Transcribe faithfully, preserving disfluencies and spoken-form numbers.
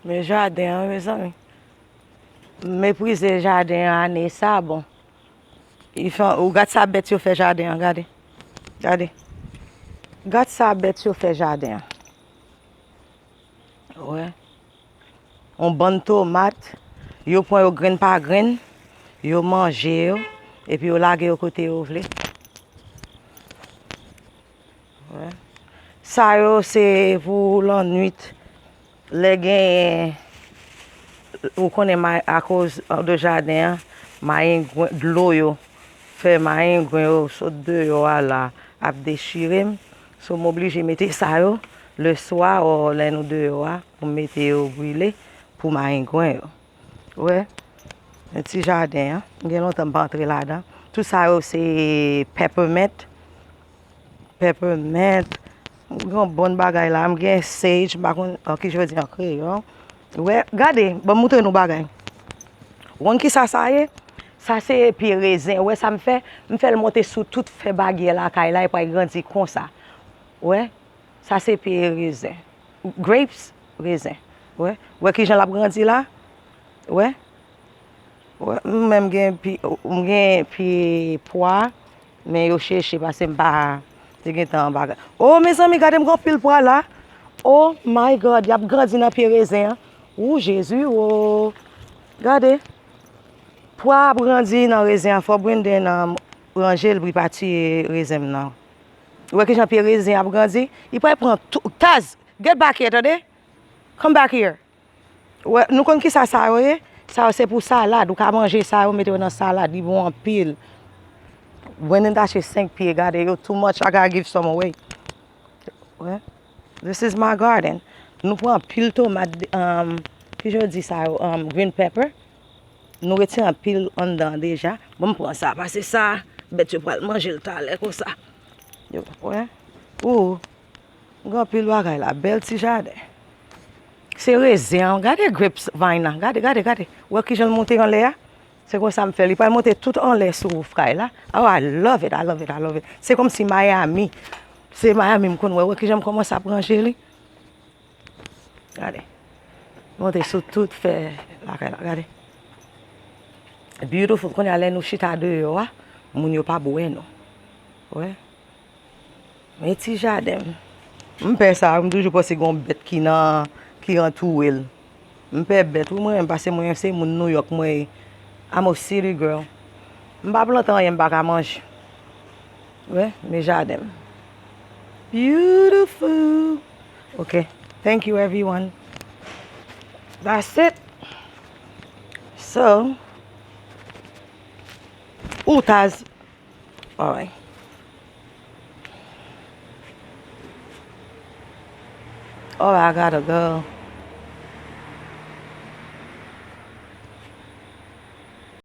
Men jaden an, mezanmi. M meprize jaden an ane sa, bon. Li fè, ou gad sa bèt yo fè jaden an, gade. Gade. Gad sa bèt yo fè jaden an. Wè. Yon bann tomat, yo pran yo grenn pa grenn, yo manje yo, epi yo lage yo kote yo vle. Wè. Sa yo se pou lannwit, lè genyen, ou konnen, ma-, akoz de jaden an, mayengwen, dlo yo fè mayengwen yo sot deyò a la, ap dechire m. So, m oblije mete sa yo leswa, o, lè nou deyò a, pou m mete yo brile pou mayengwen yo. Wè, yon ti jaden an. M gen lontan m pa antre ladan. Tout sa yo se peppermint. Peppermint. M gen yon bon bagay la. M gen sage, m pa konn, ok, je veux dire an kreyòl. Wè, gade, ban m montre nou bagay. Ou konn ki sa sa ye? Sa se pye rezen. Wè sa m fè? M fè l monte sou tout fè bagyè lakay la, e pral grandi konsa. Wè, sa se pye rezen. Grapes, rezen. Wè, wè kijan l ap grandi la? Wè. Wè, m menm gen pye, m gen pye pwa, men yo cheche paske m pa te gentan bagay. Oh, mezanmi, gade m gen anpil pwa la. Oh my God, y ap grandi nan pye rezen an. Ou Jezi, oh. Gade. Pwa ap grandi nan rezen an. Fò Brenden, um, ranje l pou li pa tiye rezen m nan. Ou wè kijan pye rezen ap grandi? Li pral pran tou, Taz, get back here, tande? Come back here. Wè, nou konn ki sa sa yo ye? Sa yo se pou salad. Ou ka manje sa yo, mete yo nan salad. Li bon anpil. Brenden t achte senk pye, gade yo too much, I gotta give some away. Wè. This is my garden. Nou pran anpil tomat, um, ki jan yo di sa yo, um, green pepper. Nou retire anpil anndan deja. Bon, m pran sa, paske sa, bèt yo pral manje l talè konsa. Yo, wè. Ou, gen anpil bagay la. Bèl ti jaden. Se rezen an. Gade grapevine nan. Gade, gade, gade. Ou wè kijan l monte anlè a? Se konsa m fè. Li pral monte tout anlè sou roof kay la. Oh, I love it, I love it, I love it. Se kòmsi Miami. Se Miami m konn wè. Wè kijan m kòmanse ap ranje li. Gade. Monte sou tout fè lakay la. Gade. Beautiful. Kounye a lè nou chita deyò a, moun yo p ap wè nou. Wè. Men ti jaden m. M pè sa, m toujou panse gen yon bèt ki nan, ki antoure l. M pè bèt, wi, mwen menm, paske mwen se moun Nouyòk, mwen ye. I'm a city girl. M pa plante anyen m pa ka manje. Wè, men jaden m. Beautiful. Ok. Thank you, everyone. That's it. So, ou Taz. Alright. Alright, I gotta go.